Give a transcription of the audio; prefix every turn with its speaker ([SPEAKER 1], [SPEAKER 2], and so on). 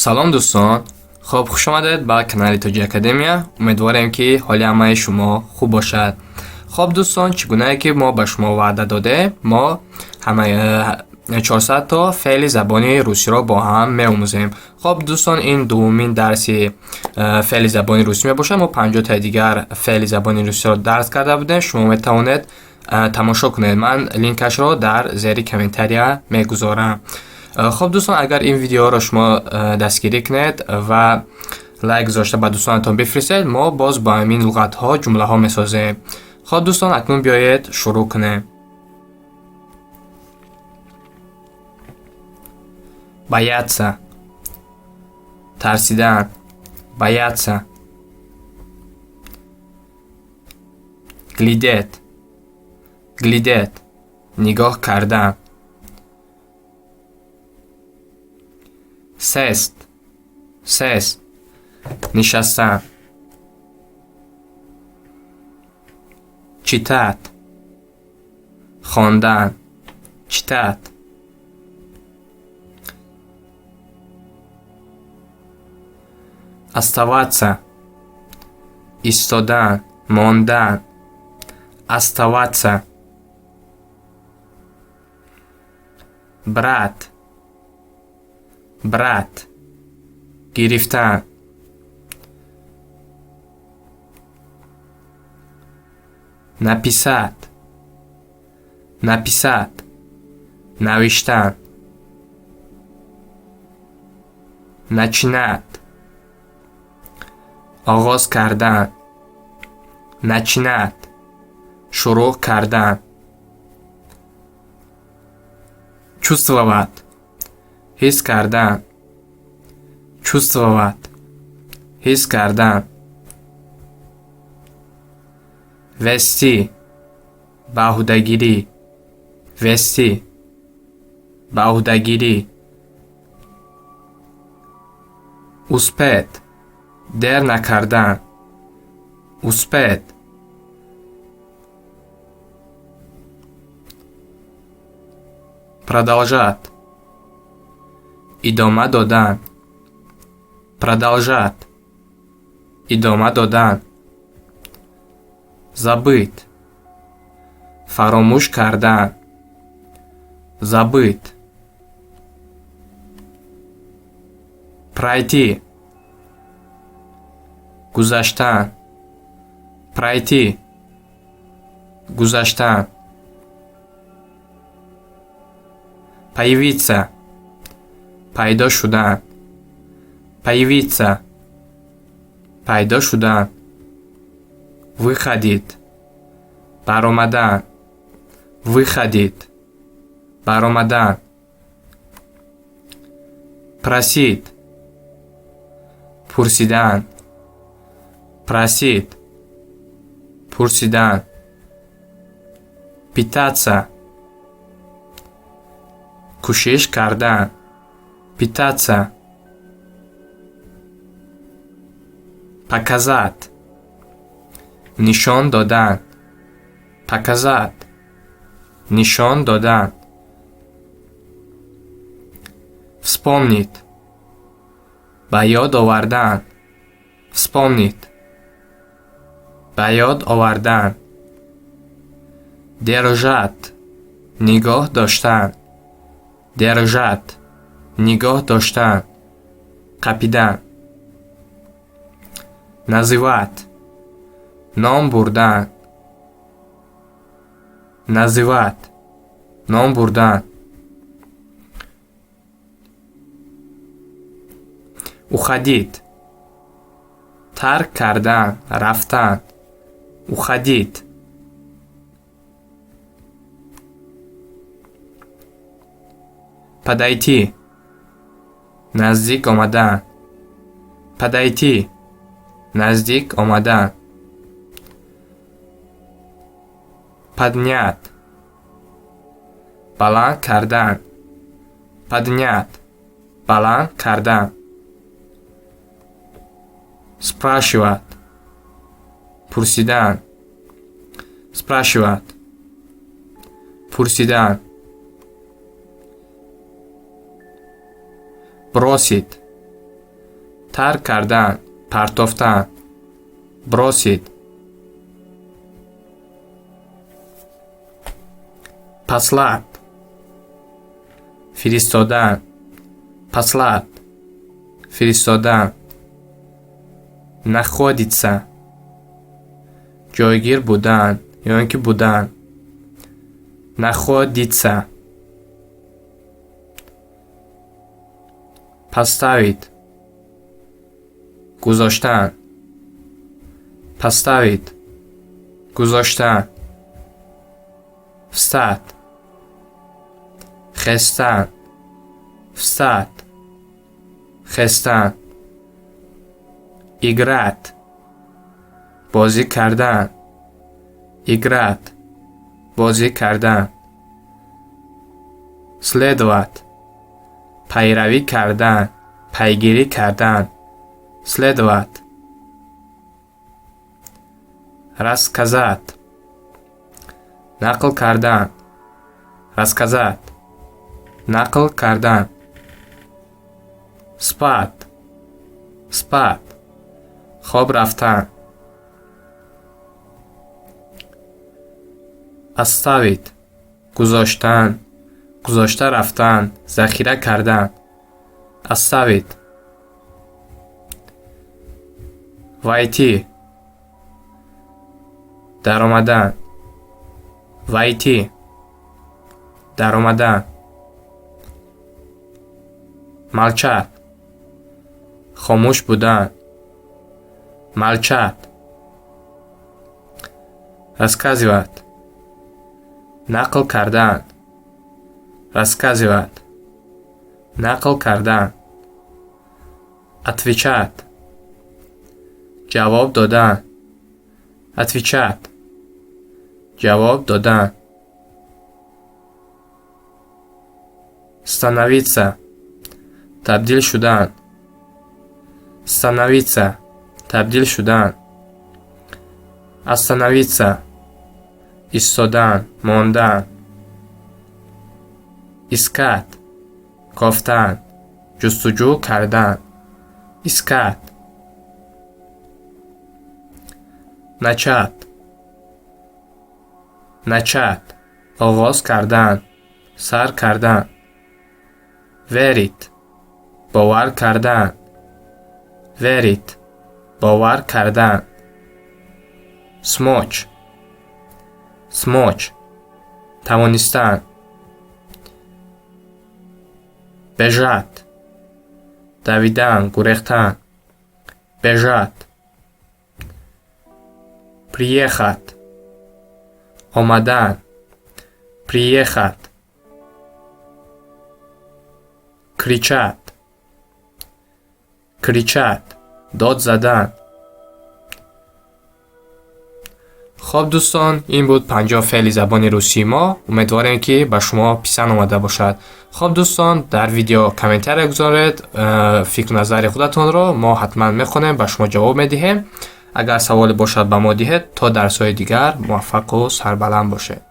[SPEAKER 1] Салом, дӯстон! Хоб, хуш омадед ба канали Тоҷи Академия. Умедворем, ки ҳоли ҳамаи шумо хуб бошад. Хоб, дӯстон, чӣ гунае ки мо ба шумо ваъда додем, мо ҳамаи 400 то феъли забони русиро бо ҳам меомӯзем. Хоб, дӯстон, ин дуввумин дарси феъли забони русӣ мебошад. Мо 50 таи дигар феъли забони русиро дарс карда будем. Шумо метавонед тамошо кунед, ман линкашро дар зери комментария мегузорам. Хоб, дӯстон, агар ин видеоро шумо дастгирӣ кунед ва лайк гузошта ба дӯстонатон бифиристед, мо боз бо ҳамин луғатҳо ҷумлаҳо месозем. Хоб, дӯстон, акнун биёед шурӯъ кунем. Бояться — тарсидан. Бояться. Глядеть. Глядеть — нигоҳ кардан. Сесть. Сесть — нишастан. Читать — хондан. Читать. Оставаться — истодан, мондан. Оставаться. Брать. Брать — гирифтан. Написать. Написать — навиштан. Начинать — оғоз кардан. Начинать — шурӯъ кардан. Чувствовать — ҳис кардан. Чувствовать — ҳис кардан. Вести — ба ӯҳдагирӣ. Вести — ба ӯҳдагирӣ. Успеть — дер накардан. Успеть. Продолжать — идома додан. Продолжать — идома додан. Забыть — фаромӯш кардан. Забыть. Пройти — гузаштан. Пройти — гузаштан. Появиться — пайдо шудан. Появиться — пайдо шудан. Выходить — баромадан. Выходить — баромадан. Просить — пурсидан. Просить — пурсидан. Пытаться — кӯшиш кардан. Пытаться. Показать — нишон додан. Показать — нишон додан. Вспомнить — ба ёд овардан. Вспомнить — ба ёд овардан. Держать — нигоҳ доштан. Держать — нигоҳ доштан, қапидан. Называть — ном бурдан. Называть — ном бурдан. Уходить — тарк кардан, рафтан. Уходить. Подойти — наздик омадан. Подойти — наздик омадан. Поднять — баланд кардан. Поднять — баланд кардан. Спрашивать — пурсидан. Спрашивать — пурсидан. Бросить. Тарк кардан, партофтан. Бросить. Послать. Фиристодан. Послать. Фиристодан. Находиться. Ҷойгир будан ё ин ки будан. Находиться. Поставить. Гузоштан. Поставить. Гузоштан. Встать. Хестан. Встать. Хестан. Играть. Бозӣ кардан. Играть. Бозӣ кардан. Следовать. Пайравӣ кардан, пайгирӣ кардан. Следовать. Рассказать. Нақл кардан. Рассказать. Нақл кардан. Спать. Спать. Хоб рафтан. Оставить. Гузоштан, гузошта рафтан, захира кардан. Оставить. Войти. Даромадан. Войти. Даромадан. Молчать. Хомӯш будан. Молчать. Рассказывать. Нақл кардан. Рассказывать. Нақл кардан. Отвечать. Ҷавоб додан. Отвечать. Ҷавоб додан. Становиться. Табдил шудан. Становиться. Табдил шудан. Остановиться. Истодан, мондан. Искать. Кофтан, ҷустуҷӯ кардан. Искать. Начать. Начать. Оғоз кардан, сар кардан. Верить. Бовар кардан. Верить. Бовар кардан. Смочь. Смочь. Тавонистан. Бежать. Давидан, гурехтан. Бежать. Приехать. Омадан. Приехать. Кричать. Кричать. Дод задан. Хоб дӯстон, ин буд 50 феъли забони русии мо. Умедворем, ки ба шумо писанд омада бошад. Хоб дӯстон, дар видео комментария гузоред фикру назари худатонро, мо ҳатман мехонем, ба шумо ҷавоб медиҳем. Агар саволе бошад, ба мо диҳед. То дарсҳои дигар муваффақу сарбаланд бошед.